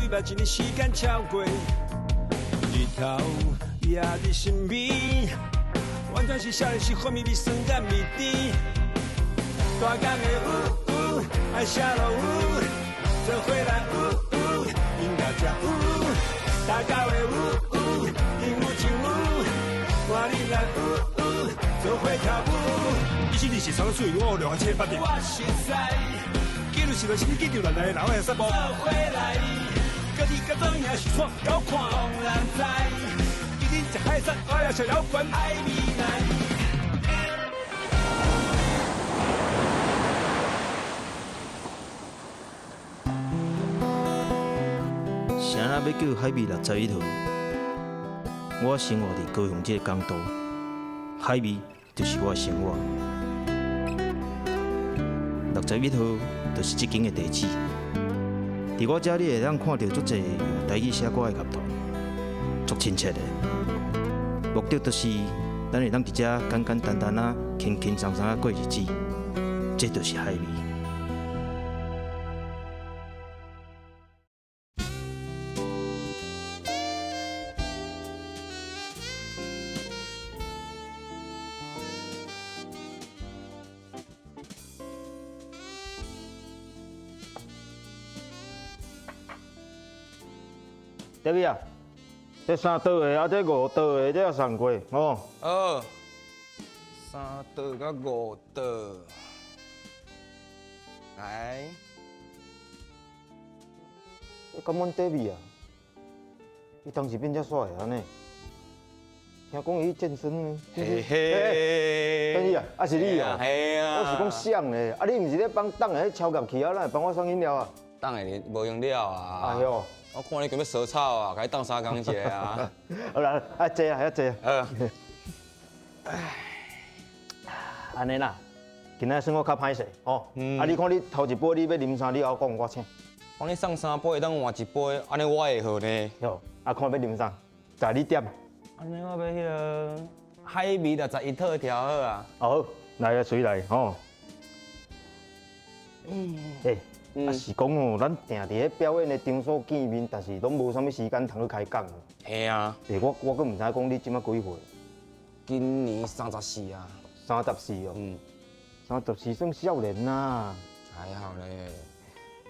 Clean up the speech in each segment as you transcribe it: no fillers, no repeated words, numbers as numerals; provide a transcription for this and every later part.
一摆，一年时间超过，日头也伫身边，完全是少年时好味味酸甘味甜。大江的雾雾，爱写落雨，做伙来雾雾，音乐才有。大家的雾雾，音有情有，我你来雾雾，做伙跳舞。124三四五六七八。我实在。记录是来是你记住来来，人会使无？做伙来，家己甲做赢是错，晓看。当然知，今日食海产，我也食了悬。爱未来。啥人欲叫海味61号？我生活伫高雄这个港都，海味就是我的生活。61号就是这间的地址。伫我遮，你会当看著足济用台语写歌的乐团，足亲切的。目的就是咱会当伫遮简简单单仔、轻轻松松仔过日子，这就是海味。德美啊，这三桌的啊，这五桌的，这也送过哦。好，三桌佮五桌，来。敢阮德美啊，伊当时变遮煞的按呢？听讲伊去健身。嘿嘿。等伊啊，啊是你啊？嘿啊。我是讲谁咧？啊，你毋是咧帮等下彼超乐器啊？哪会帮我送饮料啊？等下你无用了啊。哎哟。我看你敢欲烧草啊，共你斗相共一下啊。好啦，啊坐啊，遐坐。好。按呢啦，今仔算我较歹势吼。啊，你看你头一杯你欲啉啥，你敖讲我请。讲你送三杯，会当换一杯，按呢我会好呢。好，啊看欲啉啥，在你点。按呢我欲彼个海味61特调好啊。好，来啊，随来吼。欸。啊是讲哦，咱定伫咧表演的场所见面，但是拢无啥物时间通去开讲。嘿啊。欸，我阁毋知讲你这马几岁？今年34啊。34哦。嗯。34算少年啦。还好咧。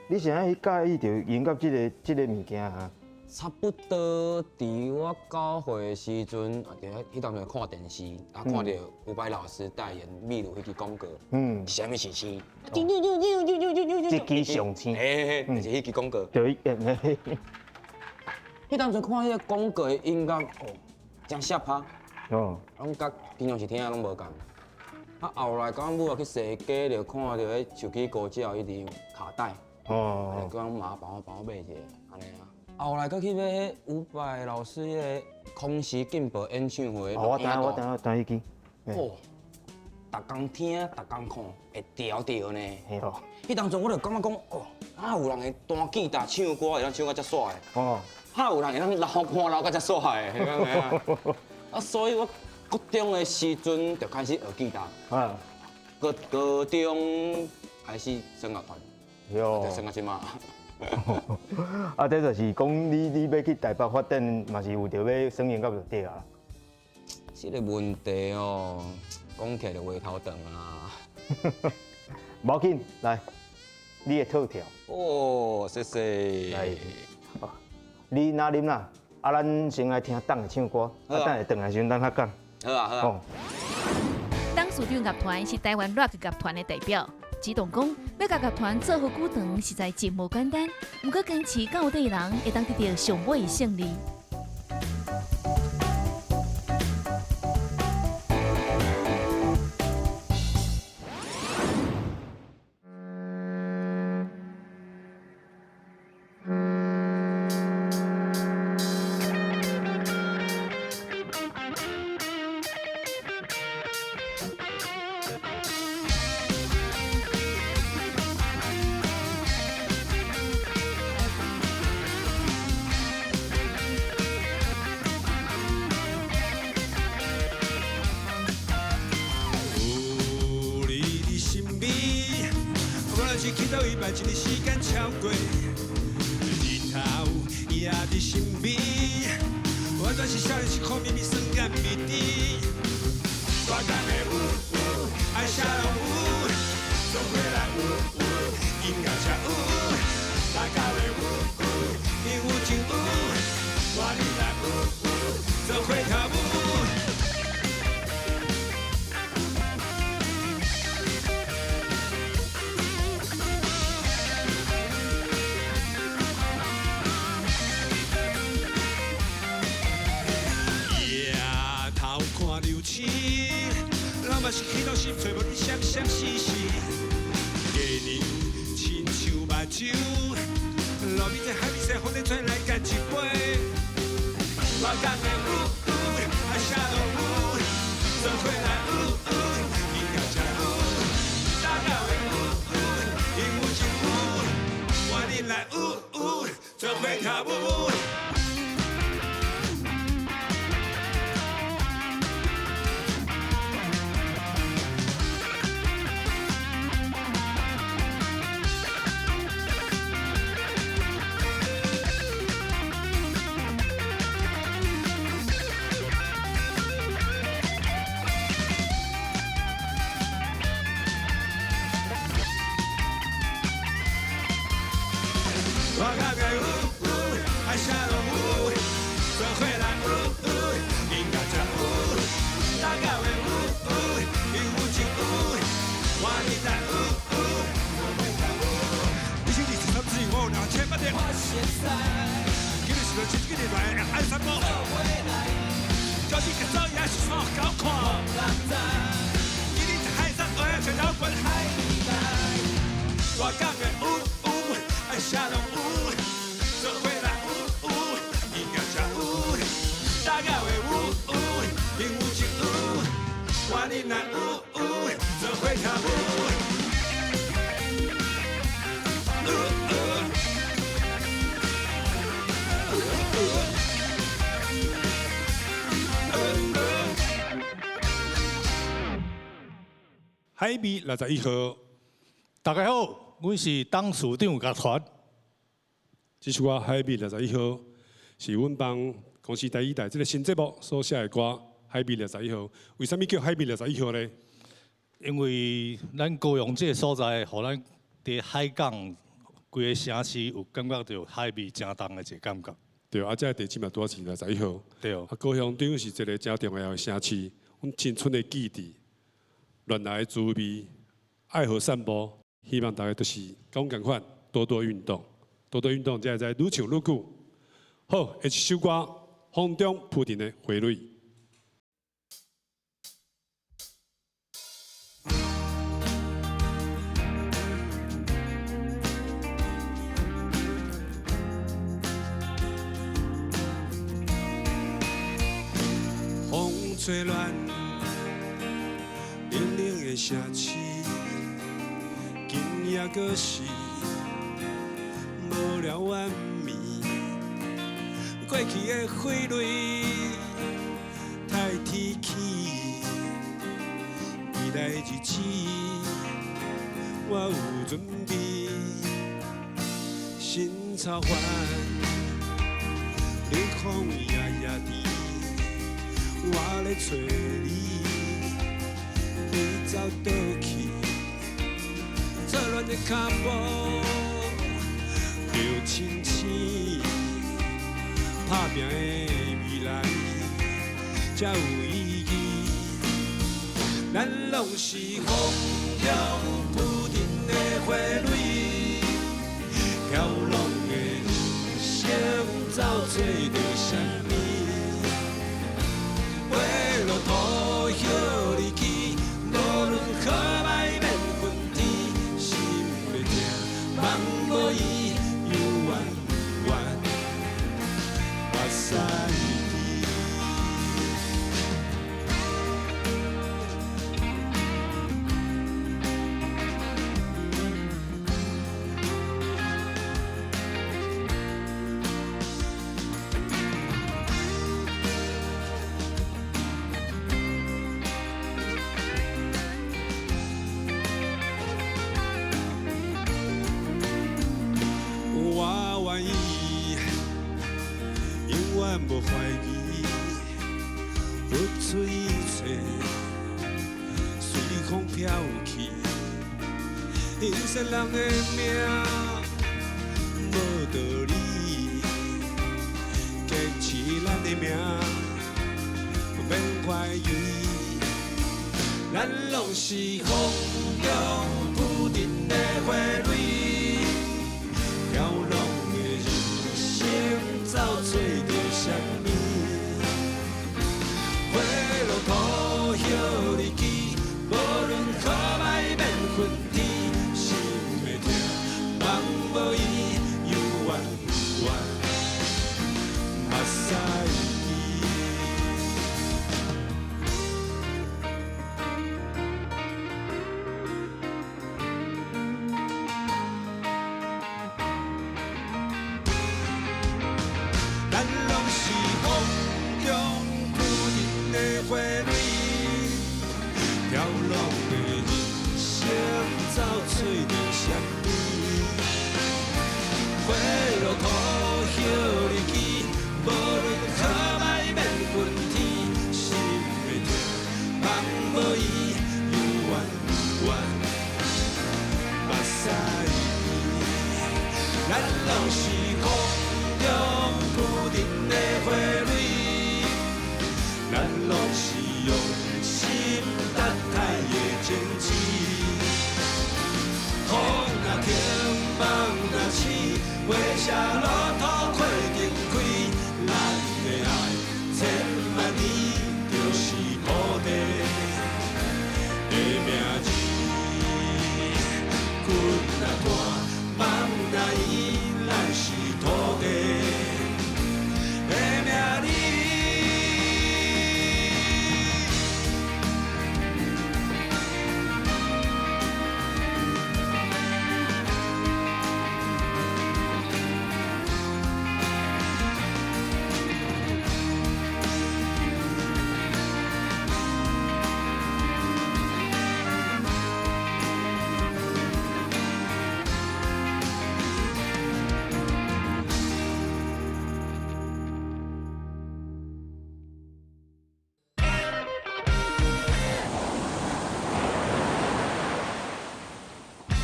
你是按怎去佮意著音乐这个物件啊？差不多伫我9岁的时阵，啊，伫彼当阵看电视，啊，看著伍佰老师代言美露彼支广告，啥物是星？这支上星，嘿嘿，就是彼支广告。对，彼当阵看彼个广告的音乐，哦，真适拍。拢佮平常时听拢无仝。啊，后来讲母仔去踅街，就看著彼手机高照彼支卡带，就叫阮妈帮我帮我买一个，按呢啊。后来阁去买彼伍佰老师彼个空时进步演唱会。哦，我知影，我知影，我知彼支。哦，逐工听，逐工看，会牢著呢。嘿哦。彼当阵我就感觉讲，哦，哪有人会弹吉他唱歌会当唱甲遮煞的？哦。哪有人会当流汗流甲遮煞的？啊，所以我国中的时阵就开始学吉他。高高中开始耍乐团。哟。就耍到这马。啊，这就是讲你欲去台北发展，嘛是为著欲耍音乐就对啊。这个问题哦，讲起来就话头长啊。无要紧，来，你的特调。哦，谢谢。来，你若啉啦，啊，咱先来听董的唱歌，啊，等下转来时阵咱较讲。好啊，好啊。董事长乐团是台湾 Rock 乐团的代表。指导讲，欲共乐团做好久长，实在真无简单。毋过坚持到底的人，会当得到上尾的胜利。是去到一半，一日时间超过，日头也伫身边，完全是少年时苦味味酸甘味甜。大港的有有，爱啥拢有，做伙来有有，音乐才有，大家的有有，应有尽有，我你来有有，做伙跳舞。人嘛是气到心揣无你闪闪死死，过年亲像目睭，路边这海味西风咧吹来干一杯。我讲的有有，啊啥拢有，做伙来有有，音乐才有，大家的有有，应有尽有，我恁来有有，做伙跳舞。我感觉有有，爱啥拢有，做伙来有有，音乐才有，大家的有有，应有尽有，我你来有有，一生二世三四五六七八点。今日是来今日来爱散步。叫你个走也是煞够看。今日食海产，我要食摇滚海。我讲的有有，爱啥拢有，做伙来有有，音乐才有，大家的有有，应有尽有，我恁来有有，做伙跳舞。海味61号，大家好，阮是董事长乐团。这首歌《海味61号》是阮帮公视第一台这个新节目所写的歌《海味61号》。为啥物叫《海味61号》呢？因为咱高雄这个所在，予咱伫海港规个城市有感觉著海味诚重的一个感觉。对，啊，这个地址嘛拄好是61号。对。啊，高雄对阮是一个诚重要的城市，阮青春的记忆。恋爱的滋味，爱河散步，希望大家都是佮阮仝款，多多运动，多多运动，才会知愈唱愈久。好，下一首歌《风中铺陈的花蕊》。风吹乱。冷冷的城市，今夜阁是无聊晚暝。过去的花蕊太天气，未来日子我有准备。新草原，冷风夜夜甜，我咧揣你。你走倒去，错乱的脚步，就亲像打拼的未来才有意义。咱拢是风中浮沉的花蕊，飘浪的人生走找著啥物？飞落土叶离去。无论好歹免分天，心袂痛，梦无伊，犹原原目屎滴。咱無懷疑，付出一切隨風飄去，因說人的命無道理，堅持咱的命，免懷疑，咱攏是風中浮沉的花蕊，飄浪的人生走找著啥物？花落土叶日记，无论好歹免分天，心会痛，梦无依，犹原有缘，目屎支。咱攏是風中浮沉的花蕊，飄浪的人生走找著啥物？花落土葉日記，無論好歹免分天，心會痛，夢無依，猶原有緣，目屎支。咱攏是風中浮沉的花蕊，咱攏是用心等待的種子。風若停，夢若醒，月下路途花燈開，咱的愛千萬年，就是土地的名字。骨若斷，夢若圓，咱是土地的名字。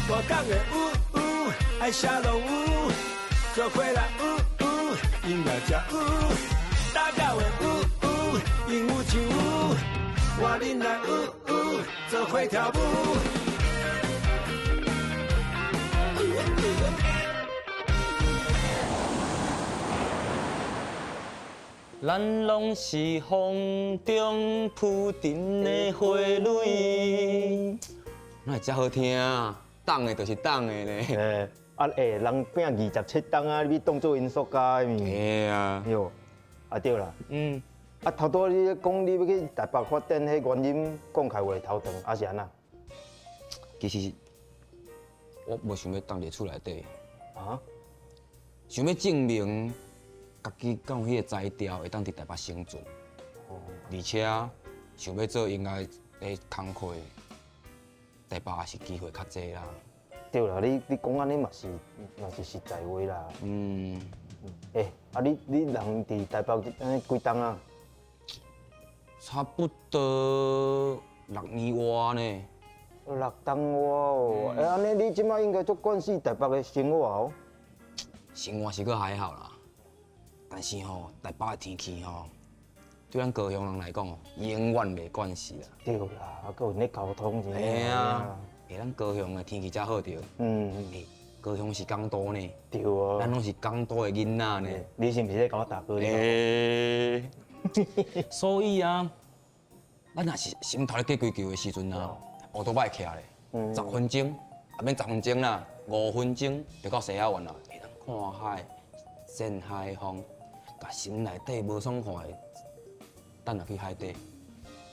大港的有有，爱啥拢有，做伙来有有，音乐才有。大家的有有，应有尽有，我恁来有有，做伙跳舞。咱攏是風中浮沉的花蕊，哪會遮好聽啊？重的就是重的咧。欸啊欸，人拼27冬啊，你當做因作家的咪？嘿啊。對，啊對啦。嗯。啊頭拄仔你講你欲去台北發展，彼原因講開話頭長，啊是按怎？其實我無想欲踮佇厝內底。啊？想欲證明家己敢有彼個才調，會當佇台北生存。哦。而且想欲做音樂的工課，台北也是機會較濟啦。對啦，你講按呢嘛是實在話啦。嗯。欸，啊你人佇台北按呢幾冬啊？差不多6年外呢。6冬外哦，欸，按呢你這擺應該足慣勢台北的生活哦。生活是閣還好啦，但是吼，台北的天氣吼，對咱高雄人來講哦，永遠袂慣勢啦。對啦，啊，閣有咧交通這。嘿啊，欸，咱高雄的天氣才好著。嗯。欸，高雄是港都呢。對啊。咱攏是港都的囡仔呢。你是毋是咧共我打歌？欸。所以啊，咱若是心頭咧計幾球的時陣啊，烏托邦會徛咧，10分鐘，啊免10分鐘啦，5分鐘就到西仔灣啦，會當看海、扇海風，共心內底無爽快的，等落去海底，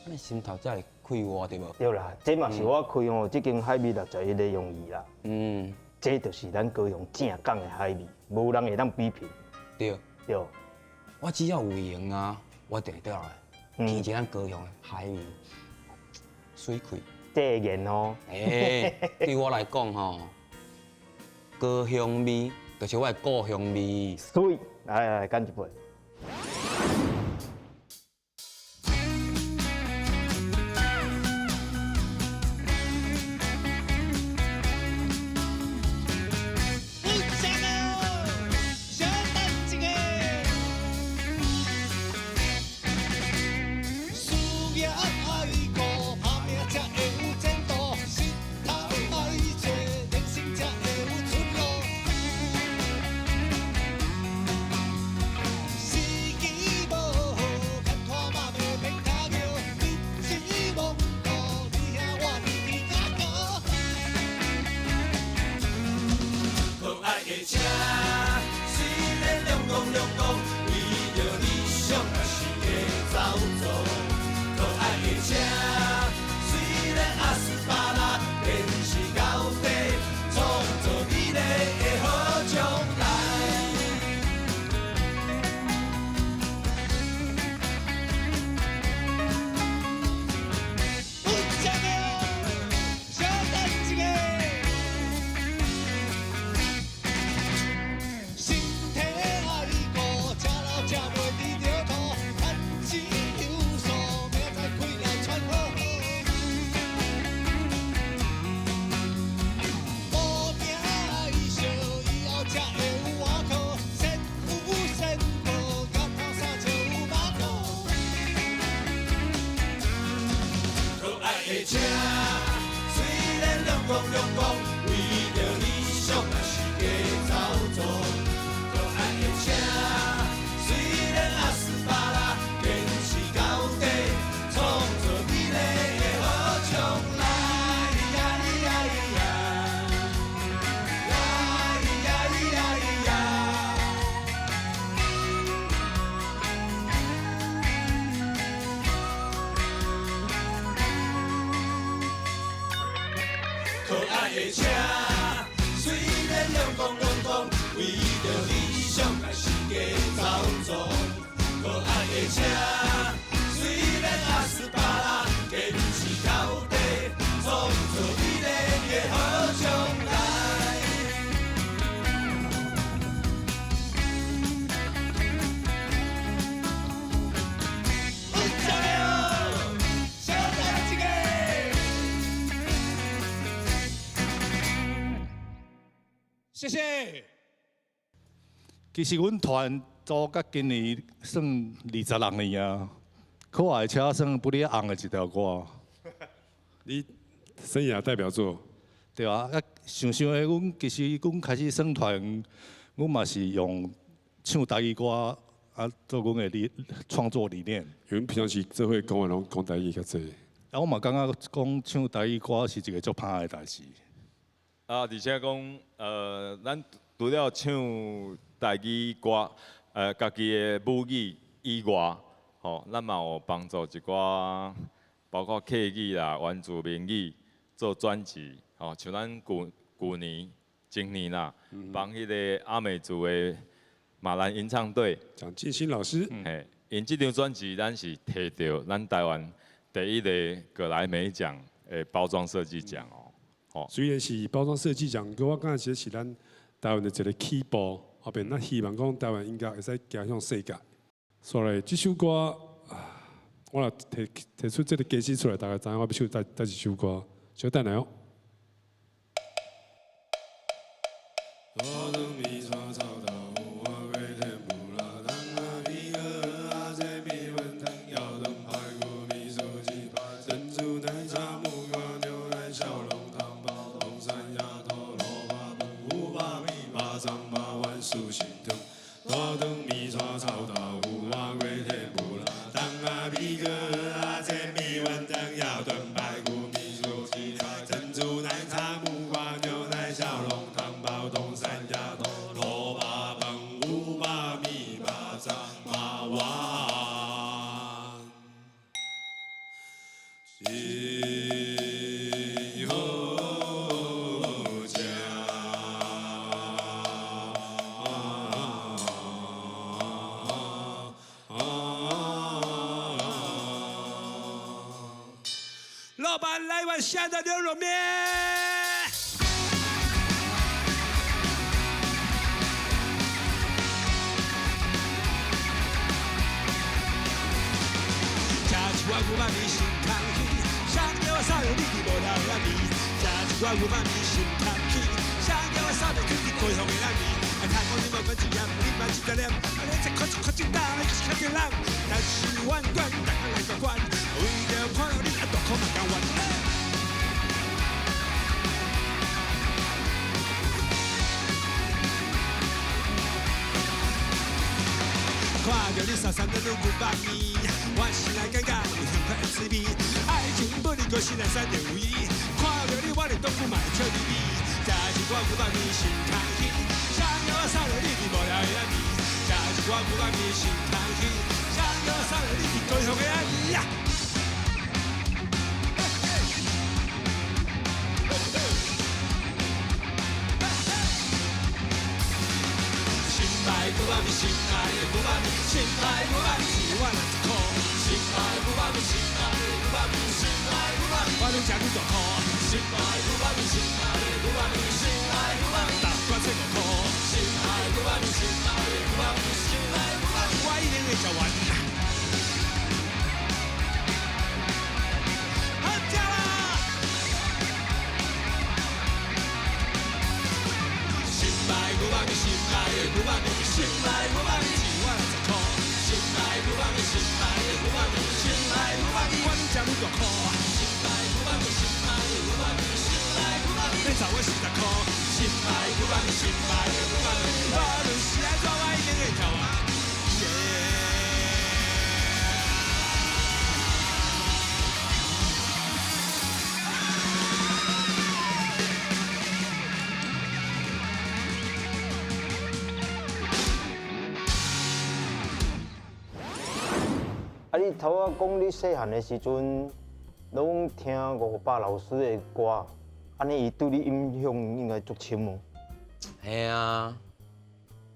按呢心頭才會快活對無？對啦，這嘛是我開吼這間海味61的用意啦。嗯，這就是咱高雄正港的海味，無人會當比拼。對。對。我只要有閒啊，我定會倒來，聞一下咱高雄的海味，水氣。這個鹽哦。欸，對我來講吼，高雄味就是我的故鄉味。水，來來，乾一杯。两公，为著理想若是加走做。可爱的车，虽然阿斯巴拉，坚持到底，创造美丽的好将来。呀咿呀咿呀，呀咿呀咿呀咿呀。可爱的车，虽然两公两公，为著理想若是加走做。可爱的车，虽然阿斯巴拉，坚持到底，创造美丽的好将来。好食的哦，小等一个。谢谢。其实阮团组到今年算26年啊，可爱的车算不离红的一条歌。你生涯代表作，对啊，啊想想的，阮其实阮开始算团，阮嘛是用唱台语歌啊做阮的理创作理念。因为平常时做伙讲的拢讲台语较济。啊，我嘛感觉讲唱台语歌是一个足歹的代志。啊，而且讲，咱除了唱台语歌，家己的母语以外，吼，咱嘛有帮助一寡，包括客语啦、原住民语做专辑，吼，像咱旧旧年、前年啦，帮彼个阿美族的马兰吟唱队，蒋进兴老师，嘿，𪜶这张专辑咱是摕著咱台湾第一个格莱美奖的包装设计奖哦。吼，虽然是包装设计奖，不过我感觉这是咱台湾的一个起步，后边咱希望讲台湾应该会使走向世界。所以这首歌，我若提提出这个歌词出来，大家知影我欲唱佗一首歌，小等下哦。老板，来碗虾的牛肉面。吃一碗牛肉面心空虚，谁叫我送予你伫无聊的暗暝？吃一碗牛肉面心空虚，谁叫我送予你伫故乡的暗暝？啊，听讲你无管一粒，你嘛一粒粒，啊，你一块一块一担，你是较济人，但是阮愿逐工来交关，为著看著你啊，大苦嘛甘愿。看著你三三两两牛肉面，我心内感觉有香款的滋味。爱情不离过，心内三点有伊。看著你，我连倒久嘛会笑眯眯。吃一碗牛肉面心空虚，谁叫我送予你伫无聊的暗暝？吃一碗牛肉面心空虚，谁叫我送予你伫故乡的暗暝？心爱牛肉面，心爱的牛肉面，心爱牛肉面，一碗60箍。心爱牛肉面，心爱的牛肉面，心爱牛肉面，我拢食几大箍。心爱牛肉面，心爱的牛肉面，心爱牛肉面，逐罐七五箍。心爱牛肉面，心爱的牛肉面，心爱牛肉面，我一定会食完。好食啦！心爱牛肉面，心爱的牛肉面，心爱牛肉面，一碗60箍。心爱牛肉面，心爱的牛肉面，心爱牛肉面，我拢食几大箍。心爱牛肉面，心爱的牛肉面，心爱牛肉面，你查我40箍。失败，不管你失败，不管你，无论是按怎，我一定会跳啊。啊！你头仔讲你细汉的时阵，拢听伍佰老师的歌，按呢伊对你影响应该足深哦。嘿啊，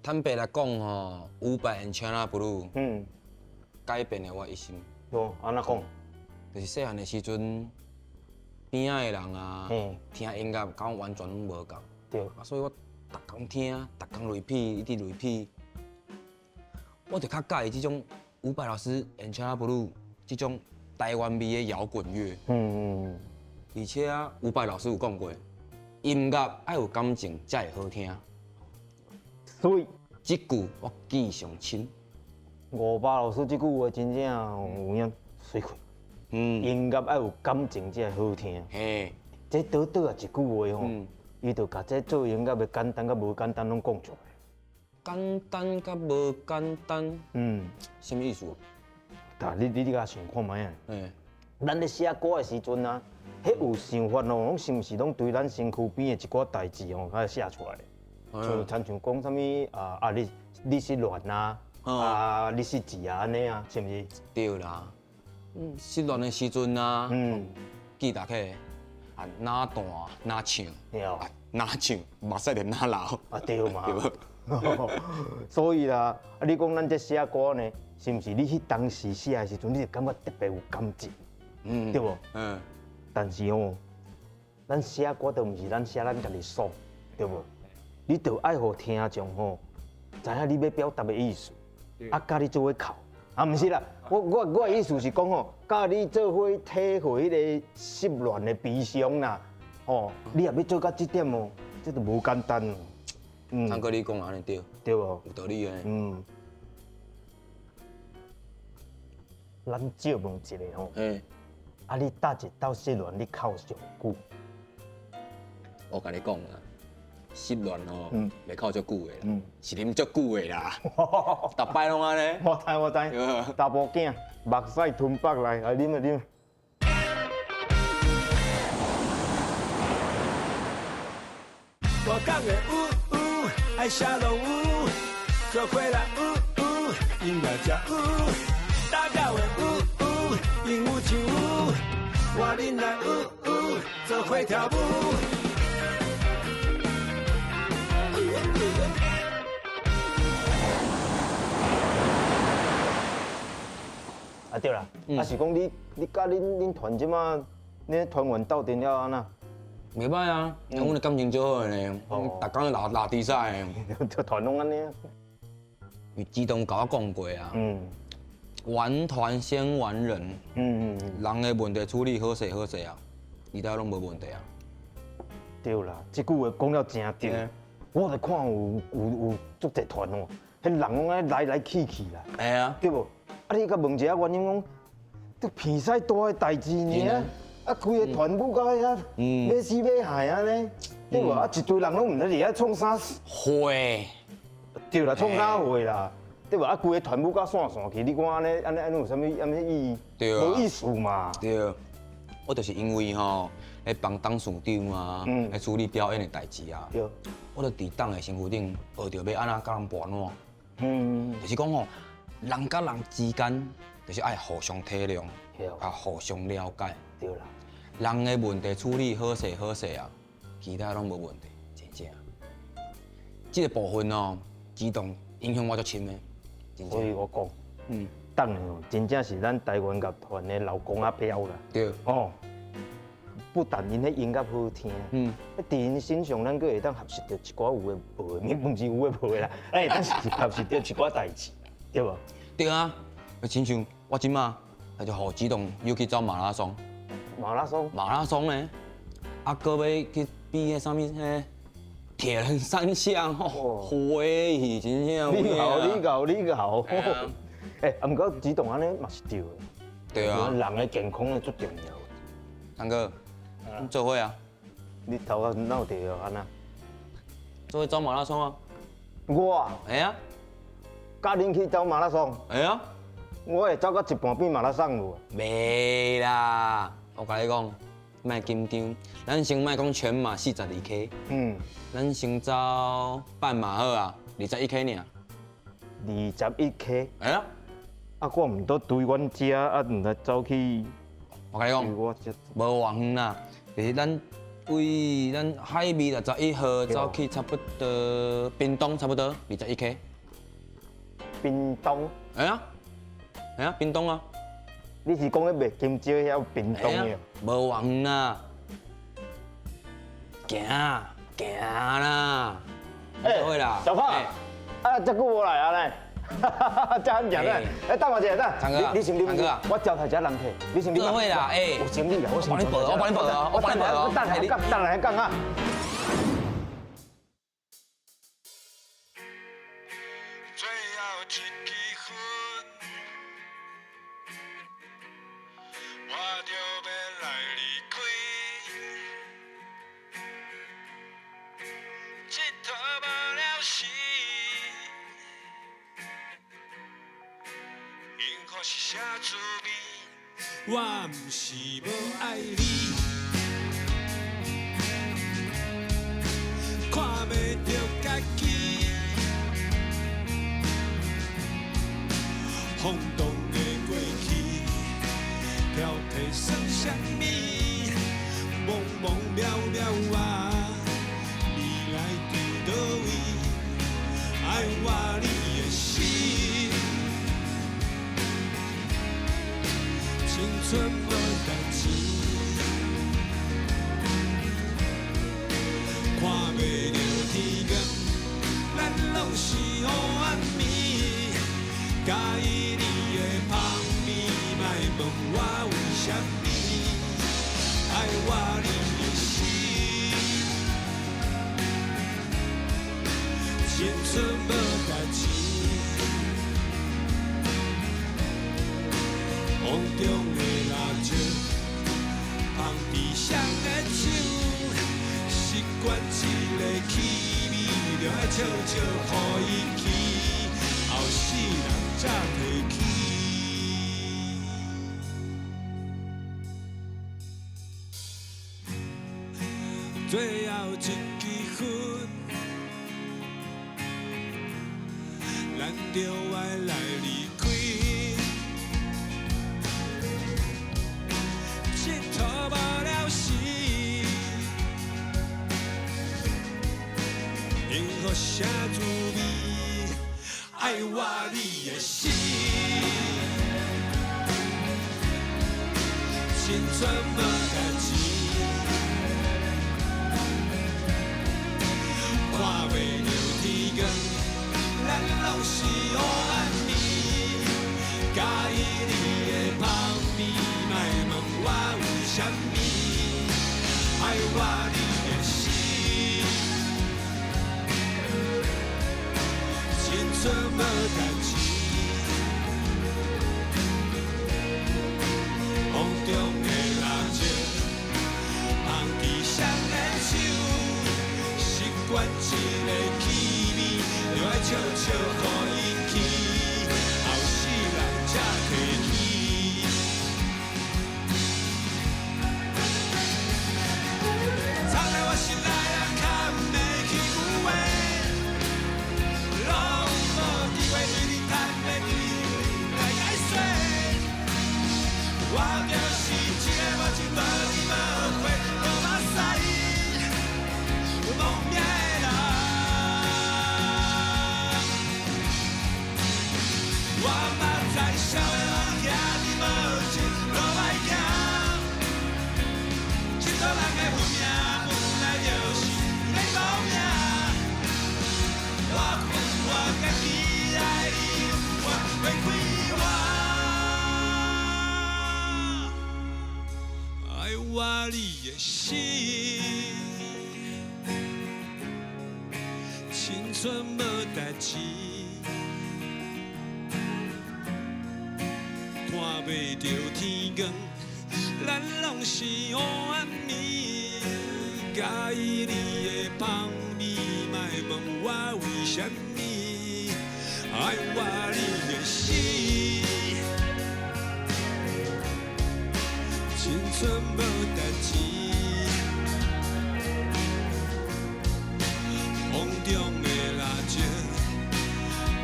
坦白来讲吼，伍佰 and China Blue，改变了我一生。哦，按怎讲？就是细汉的时阵，边仔的人啊，听音乐佮我完全拢无仝。对。啊，所以我逐工听，逐工 repeat，一直 repeat，我就较佮意这种。伍佰老师 and China Blue 这种台湾味的摇滚乐，而且啊，伍佰老师有讲过，音乐爱有感情才会好听。所以这句我记上深。伍佰老师这句话真正有影媠气。音乐爱有感情才会好听。嘿，这短短啊一句话吼，伊就共这做音乐的简单佮无简单拢讲出来。简单佮无简单，啥物意思？但你你共想看觅啊？咱咧写歌的时阵啊，彼有想法哦，拢是毋是拢对咱身躯边的一寡代志吼，共写出来？像亲像讲啥物啊啊，你你失恋啊，啊你失志啊，按呢啊，是毋是？对啦，失恋的时阵啊，记得起啊，哪弹哪唱，啊哪唱，目屎就哪流，啊对嘛。所以啦，啊，你讲咱这写歌呢，是毋是你彼当时写的时阵，你就感觉特别有感情，对无？但是哦，咱写歌都毋是咱写咱家己爽，对无？你著爱予听众吼，知影你欲表达的意思，啊，佮你做伙哭，啊，毋是啦，我的意思是讲吼，佮你做伙体会彼个失恋的悲伤啦，吼，你若欲做到这点哦，这就无简单哦。昌哥，你讲按呢对，对无？有道理的。咱借问一下吼，啊，你搭一道失恋，你哭上久？我共你讲啦，失恋吼，袂哭足久的啦，是啉足久的啦，逐摆拢按呢。我知我知，查埔囝目屎吞腹来，来啉啊啉。我讲的有有，爱啥拢有，做伙来有有，音乐才有，打狗的有有，应有尽有，我恁来有有，做伙跳舞。啊对啦，啊是讲你佮恁团这马，恁团员斗阵了按怎？袂歹啊，阮的感情足好的呢，逐工拉拉低赛的。这团拢按呢。伊主动共我讲过啊，玩团先玩人，人的问题处理好势好势啊，其他拢无问题啊。对啦，这句话讲了真对。我就看有足济团哦，彼人拢按呢来来去去啦。会啊。对无？啊，你共问一下原因讲，这鼻屎大的代志尔。啊，规个团舞到遐，欲死欲害按呢，对无？啊，一堆人拢毋知伫遐创啥。会。对啦，创啥货啦？对无？啊，规个团舞到散散去，你讲按呢按呢按呢有啥物啥物意义？对啊。无意思嘛。对。我就是因为吼，咧帮董事长啊，咧处理表演的代志啊。对。我就伫党的身躯顶学著欲按怎佮人跋烂。就是讲吼，人佮人之间，就是爱互相体谅，啊，互相了解。对啦。人的问题处理好势好势啊，其他拢无问题，真正。这个部分哦，主动影响我足深的。所以我讲，党哦，真正是咱台湾乐团的老公仔标啦。对。哦，不但𪜶彼音乐好听，伫𪜶身上，咱阁会当学习著一寡有的无的，毋是有的无的啦，咱会当学习著一寡代志，对无？对啊，亲像我这马，就予主动又去走马拉松。马拉松？马拉松呢？啊，阁欲去比彼啥物？彼铁人三项吼，火去真正。你𠢕，你𠢕，你𠢕。欸，啊，毋过主动按呢嘛是对的。对啊。人的健康足重要。昌哥，做伙啊？你头壳哪有着按怎？做伙走马拉松啊？我？会啊。佮恁去走马拉松？会啊。我会走到一半变马拉松无？袂啦，我共你讲，莫紧张，咱先莫讲全马42 K，咱先走半马好啊，21 K 尔。21 K？会啊。啊，我毋都对阮遮，啊，毋知走去。我共你讲，无偌远啦，就是咱位咱海味61号走去差不多屏东，差不多21 K。屏东？会啊，会啊，屏东啊。你是讲彼卖金蕉遐屏东的？无偌远啦，行行啦。欸，小胖，啊，遮久无来啊呢？遮罕见呢？欸，等我一下，等。你先你我招待一下人客，你先。做伙啦，欸，有行李啊，我帮你报，我帮你报，我帮你报。我等下讲，等下讲啊。最后一支烟，我就欲来离开。这佗无了时，幸福是啥滋味？我毋是无爱你，看袂著家己。轰动的过去，挑剔算啥物？茫茫渺渺啊，未来伫佗位？爱我你的心，青春无代志，看袂著天光，咱拢是黑暗暝。佮意你的香味，莫问我为啥物，爱我你的心，青春无代志。风中的蜡烛，放伫谁的手？习惯这个气味，就爱笑笑予伊去，后世人才提起。最后一支烟，咱就爱来离开。这佗无了时，幸福啥滋味？爱我你的心，青春无代志，看袂著天光，咱拢是黑暗暝。佮意你的香味，莫问我为啥物，爱我你的心，青春无代志。风中的蜡烛，放伫谁的手？习惯这个气味，就爱笑笑予伊去，后世人才提起。藏在我心内啊，藏袂去有话，拢无机会对你坦白，对你来解释。我就是一个无情无义无悔无目屎亡命的人。我嘛知痟的兄弟无情路歹行，这套人的运命本来就是免讲命。我困我家己爱你，我袂开我。爱我你的心，青春无代志，看袂著天光，咱拢是黑暗暝。佮意你的香味，莫问我为啥物，爱我你的心。青春无代志，风中的蜡烛，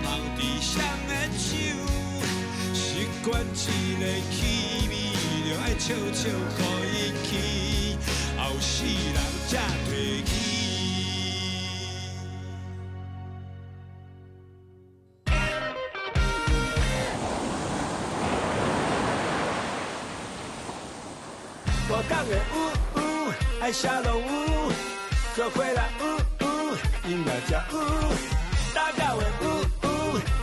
捧伫谁的手？习惯这个气味，就爱笑笑予伊去，后世人才提起。大港的有有，爱啥拢有，做伙来有有，音乐才有，打狗的有有，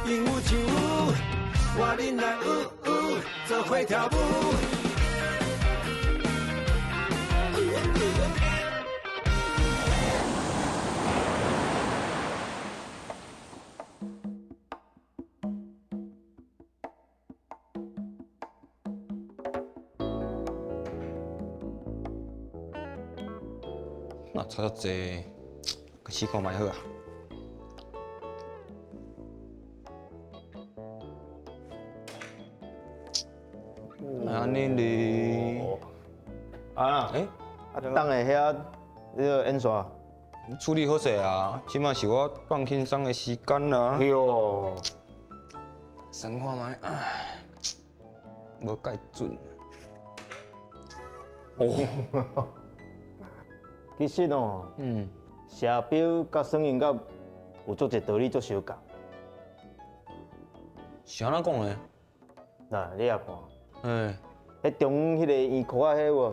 应有尽有，换恁来有有，做伙跳舞。那差遮济，阁试看觅好啊。按呢咧，啊，欸，啊，等下遐你个演煞处理好势啊，这马是我放轻松的时间啦。哟，算看觅，唉，无盖准。哦。其实哦，写表佮算音乐有足济道理足相仝。是按怎讲的？嗱，你也看，彼中央彼个圆箍仔彼无？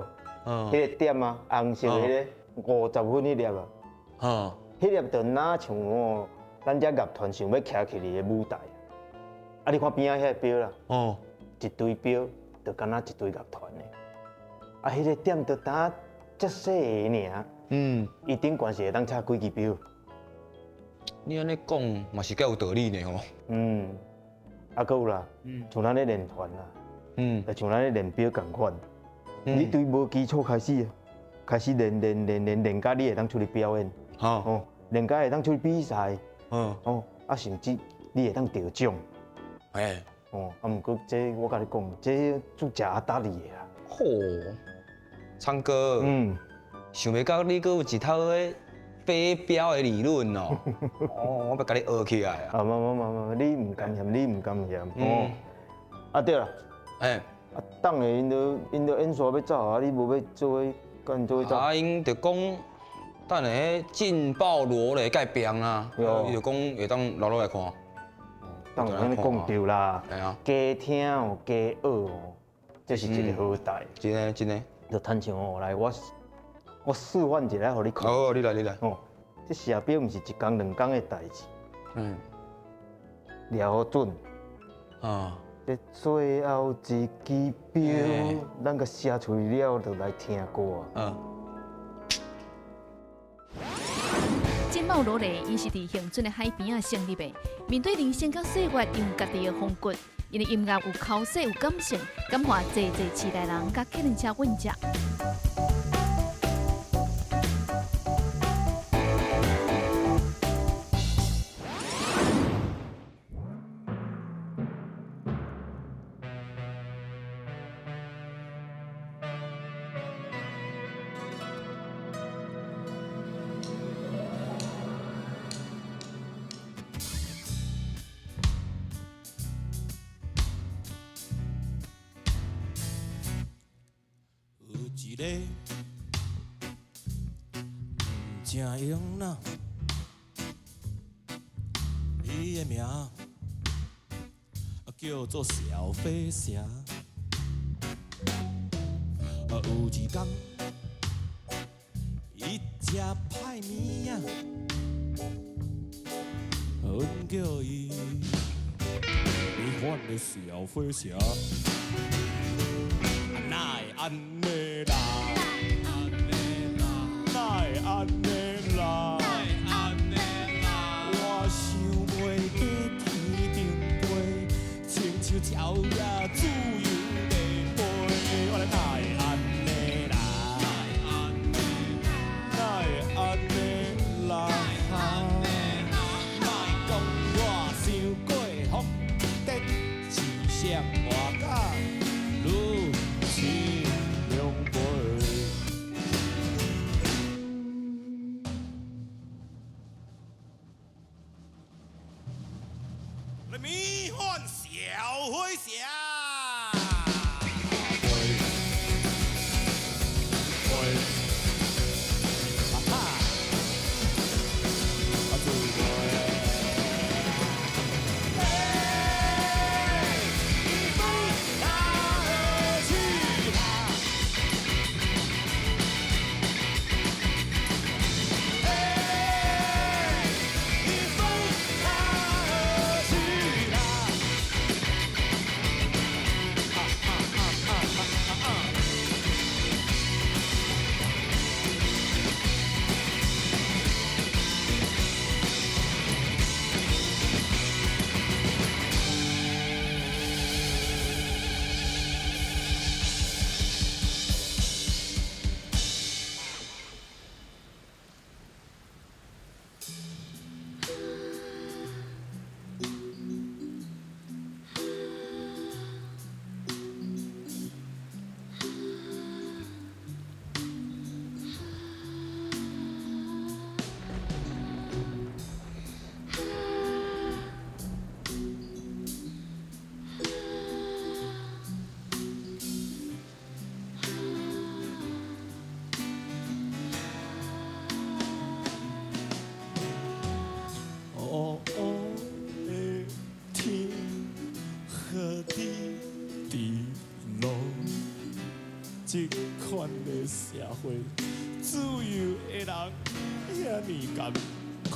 彼个点啊，红色的彼个50分彼粒啊，彼粒就若像哦，咱这乐团想欲徛起来的舞台。啊，你看边仔遐个表啦，一堆表就敢若一堆乐团的。啊，彼个点就呾遮细个尔。伊顶悬是会当插几支表。你按呢讲嘛是较有道理呢吼。啊，阁有啦，像咱咧练团啦，就像咱咧练表仝款。你对无基础开始，开始练练练练练，到你会当出去表演，哦，练到会当出去比赛，哦，啊，甚至你会当得奖。哦，啊，毋过这我共你讲，这足食压力的啦。嚯，昌哥。想袂到你阁有一套彼飞镖的理论哦！哦，我欲共你学起来啊！啊，无无无无，你毋甘嫌，你毋甘嫌哦。啊对啦，啊，等下𪜶都演煞欲走啊，你无欲做伙共𪜶做伙走？啊，𪜶就讲等下彼劲爆罗雷盖变啊，伊就讲会当留落来看。当然按呢讲对啦，加听哦，加学哦，这是一个好代。真的真的。就亲像哦，来我。我示范一下，予你看。好，你来，你来。哦，这写表毋是一工两工的代志。抓好准。啊。这最后一支表，咱共写出去了，就来听歌。劲爆罗雷，伊是伫恒春的海边仔成立的，面对人生佮岁月，用家己的风骨，𪜶的音乐有口水，有感性，感化济济时代人佮客人车阮者。一个真英仔，伊的名叫做小飞侠。有一天，伊食歹物仔，阮叫伊你款的小飞侠，哪会按呢啦？哪会按呢啦？我想袂过天顶飞，亲像鸟仔自由地飞。我来哪会按呢啦？哪迷幻小飞侠。乌乌的天，雨滴滴落，这款的社会，自由的人遐尔艰苦。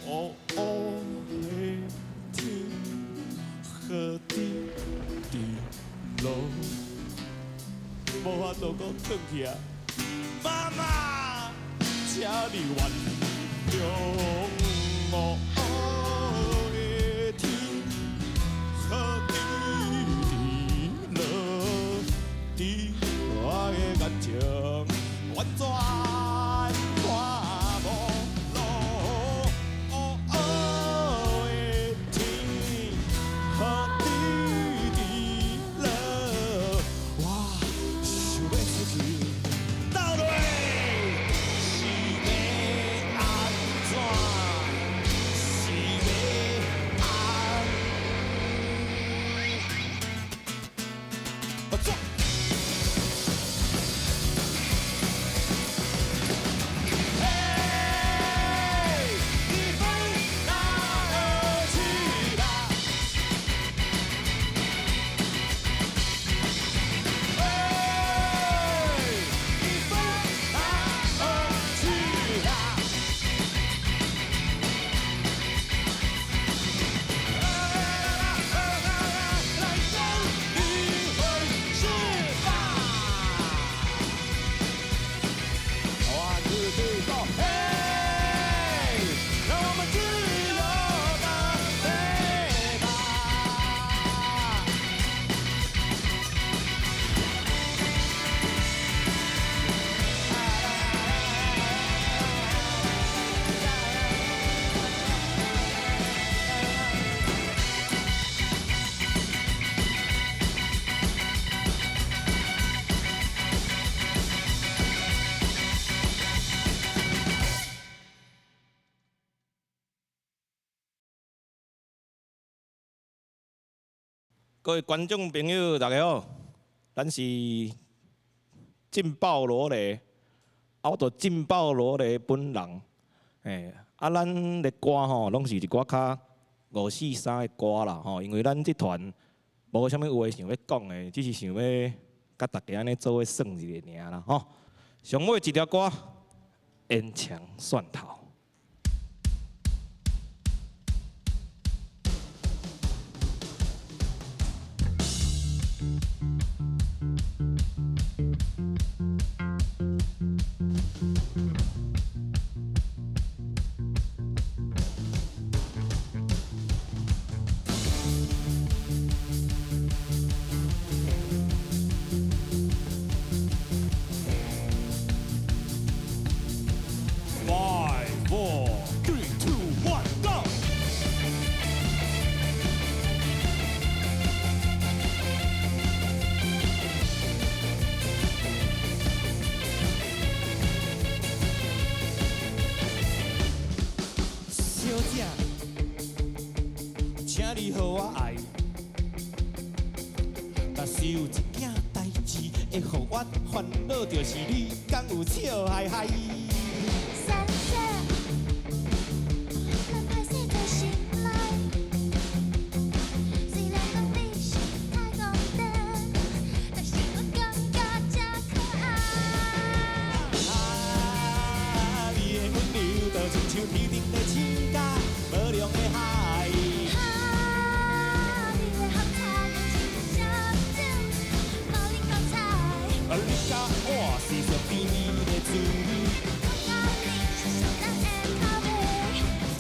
乌乌的天，雨滴滴落，无法度阁转去啊！妈妈，请你原谅。乌乌的天，雨滴滴落，伫我的眼前完全看无路。乌乌的天，雨滴滴落，我想欲出去，到底是欲按怎？是欲按怎？嘿，你飞哪儿去啦？嘿，你飞哪儿去啦？来等你回事吧。One two three four，嘿，让我们自由地飞吧。各位观众朋友，大家好，咱是劲爆罗雷，啊，我就劲爆罗雷本人，嘿，啊，咱的歌吼，拢是一寡较五四三的歌啦，吼，因为咱这团无啥物话想欲讲的，只是想欲佮大家按呢做伙耍一下尔啦，吼。上尾一条歌，《烟肠蒜头》。 Five, four, three, two, one, go！小姐，請你予我愛。若是有一件代誌會予我煩惱，就是你敢有笑嗨嗨。先生，咱歹勢在心內，雖然講你是太公燈，但是我感覺真可愛。啊，你的溫柔就親像天頂的星甲無量的海。啊，你的風采就親像燒酒，無奶口彩。啊，你佮我是上甜蜜的滋味。我佮你是上咱的口味。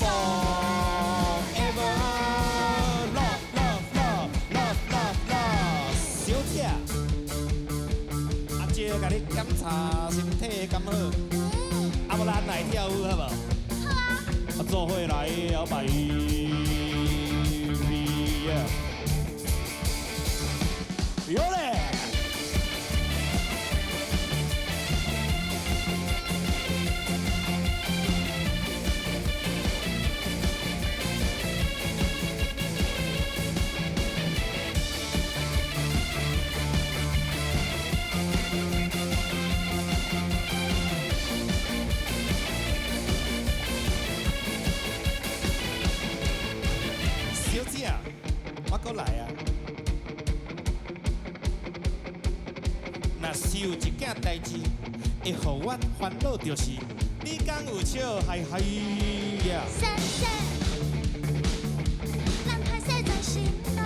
Forever love love love love love love，小姐，阿姐共你檢查身體敢好？啊，無咱來跳舞好無？好啊。啊，做伙來搖擺。Yeah 有嘞！小姐，我閣來啊！若是有一件代誌會予我煩惱，就是你敢有笑嗨嗨呀？先生，咱歹勢在心內，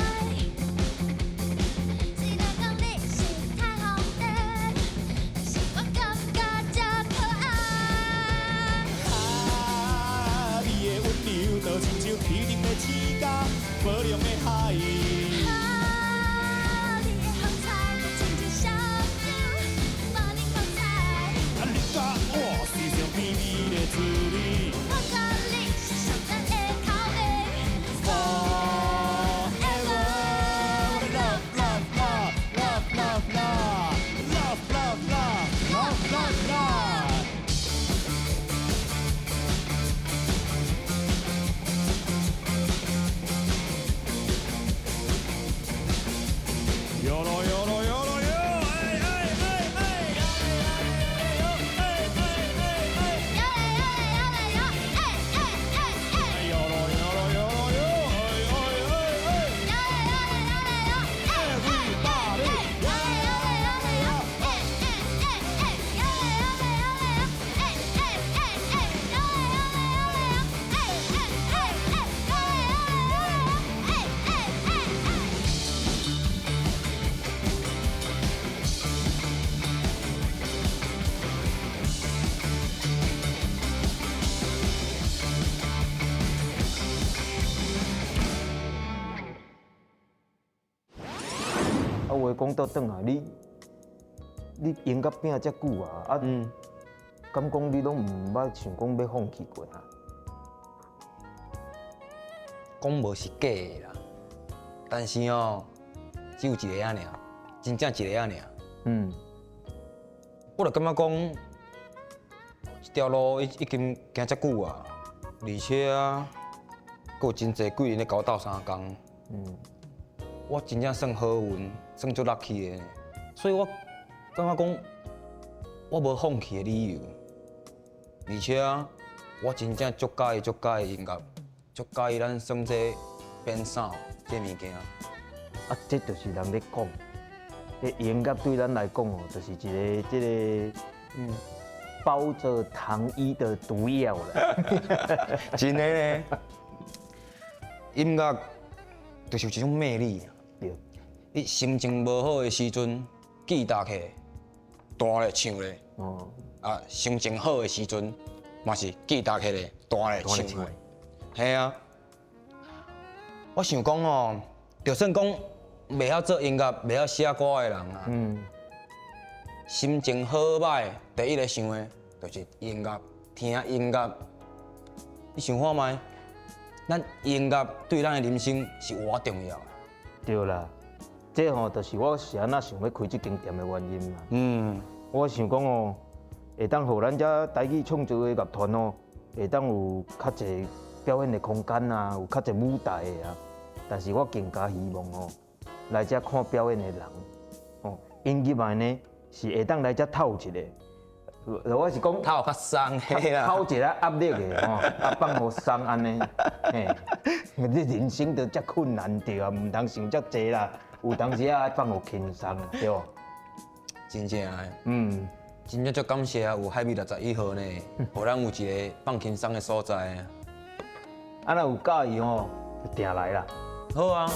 雖然講你是太紅燈，但是我感覺真可愛。啊，你的溫柔就親像天頂的星甲無量的海。啊，你的風采就親像燒酒，無奶口彩。啊，你佮我是上甜蜜的滋味。我佮你是上咱的口味。 Forever love love love love love love love love love love love。有咯有咯有咯有，哎哎哎哎，哎哎哎哎，有嘞有嘞有嘞有，哎哎哎哎。有咯有咯有咯有，哎哎哎哎。有嘞有嘞有嘞有，哎哎哎哎。有嘞有嘞有嘞有，哎哎哎哎。有嘞有嘞有嘞有，哎哎哎哎。有嘞有嘞有嘞有，哎哎哎哎。有嘞有嘞有嘞有，哎哎哎哎。啊，話講倒轉來，你音樂拼遮久啊，啊，敢講你攏毋捌想講欲放棄過啊？講無是假的啦，但是哦，只有一个仔爾，真正一个仔爾。我就感覺講，這條路已經行遮久啊，而且啊，閣有真濟貴人咧共我鬥相共。我真正算好運，算足 lucky 的，所以我感覺講，我無放棄的理由。而且啊，我真正足佮意足佮意音樂，足佮意咱耍這編衫這物件。啊，這就是人咧講，這音樂對咱來講哦，就是一個這個包著糖衣的毒藥啦。真的呢，音樂就是有一種魅力。對。你心情無好的時陣，吉他起來，彈咧唱咧。哦。啊，心情好的時陣，嘛是吉他起來，彈咧唱咧。嘿啊。我想講哦，就算講袂曉做音樂、袂曉寫歌的人啊，心情好歹，第一个想的就是音樂，聽音樂。你想看覓？咱音樂對咱的人生是有偌重要的。對啦，這吼就是我是按怎想欲開這間店的原因啦。我想講哦，會當予咱遮台語創作的樂團哦，會當有較濟表演的空間啊，有較濟舞台的啊。但是我更加希望吼，來遮看表演的人，吼，𪜶入來呢是會當來遮透一下。我是講透較鬆的啦，透一下壓力的吼，啊放予鬆按呢，嘿，你人生都遮困難著啊，毋通想遮濟啦，有當時啊愛放予輕鬆，對無？真正的，真正足感謝啊，有海味61號呢，予咱有一个放輕鬆的所在啊。啊，若有佮意吼，就定來啦。好啊。